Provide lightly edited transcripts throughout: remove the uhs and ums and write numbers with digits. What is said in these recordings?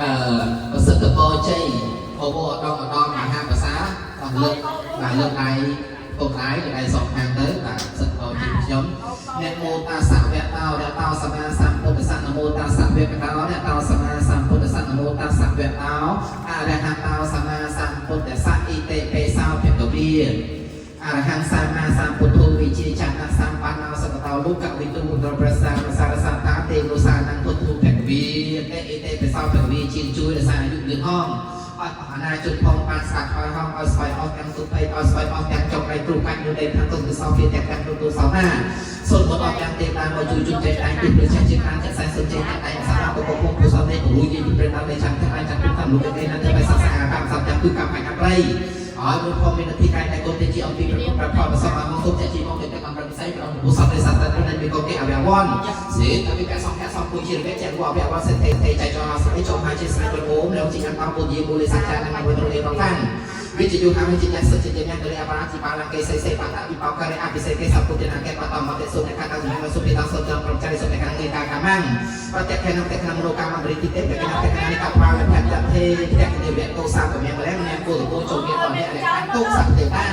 អឺប្រសិទ្ធពរជ័យអបអរដងម្ដងមហាប្រសាអស់លើកបាទលើកដៃពុកដៃលើកដៃសងខាងទៅបាទប្រសិទ្ធពរជ័យខ្ញុំនមោតាសវៈតោរតោសម្មាសម្ពុទ្ធស្សនមោតាសវៈកតោរតោសម្មាសម្ពុទ្ធស្សនមោតាសវៈតោអរហតោសម្មាសម្ពុទ្ធស្សអ៊ីតិបេសោភគវីអរហង្គសម្មាសម្ពុទ្ធោវិជាចនសម្បណ្ណោសកតោលោកវិទូឧត្តរប្រសាមសារសន្តាទេវសានំពុទ្ធោភគវីតេអ៊ីតិបេសោភគវីជាងជួយរក្សាអាយុយឺនហង ឲ្យអស់អាណាជនផងបានស្ដាប់ហើយហងឲ្យស្វ័យអស់ទាំងទុភ័យឲ្យស្វ័យអស់ទាំងចុងដៃគ្រូកាច់នៅដីខាងទុំទៅសោភាទាំងទាំងទូសោណាសូមមកអស់ទាំងទេតាមមកជួយជុំចែកតែពីព្រះជាខាងចាក់សែនសូមចេញតែសារៈកពុកពុសនៃរួយយីពីព្រះតាមនៃចាំទាំងឯងចាំពីតាមលោកឯណាទៅបសាសាកម្មសត្វទាំងគឺកម្មបញ្ញប្រៃឲ្យមួយផងមាននទីកាយតែកូនទេជាអំពីព្រះប្រផលប្រសពឲ្យមកសូមចាក់ជីមកទៅតាមប្រពិស័យព្រះអង្គពុសតនៃសត្វតែនៃមីកគេអវវនសេតវិកសង្ឃសំពុជារវៈចាក់វអវវសេទេទេចៃចោអស្រីចោហាជាស្រីប្រអូមលោកជាអន្តពុយាមូលសច្ចានិងវត្តលេបងតាំងវិជ្ជាយុហាវិជ្ជាសុជាញ្ញាកលេអបារាជីបាលង្កេសេសេបតវិបោករអភិសេកេសពុទ្ធនាកេបតមតិសុនកតសមិសុភិតសុចំប្រចរិសុនកងេកាកាមੰប្រតិខេនតេខនមនោកាមបរិតិទេតេកនតេកនិកបាលភតទេតេនិវៈកោសាកមលមគោលគោជមានតអ្នកអ្នកទុកសត្វទេតា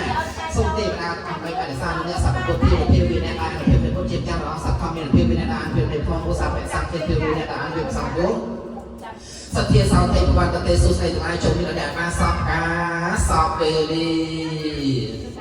សូមទេវតាកម្មបដិសានុអ្នកសត្វពុទ្ធទេទេវិអ្នកអានភាពនៃពុទ្ធជាចាំរងសត្វធម្មមានភាពវិអ្នកអានភាពនៃផងឧស្សាហ៍សង្ឃទេវិអ្នកអានភាពសង្ឃសទ្ធាសោទេវន្តទេសុស្ដីទាំងឡាយចូលមានអ្នកបានសពកាសពពេលី។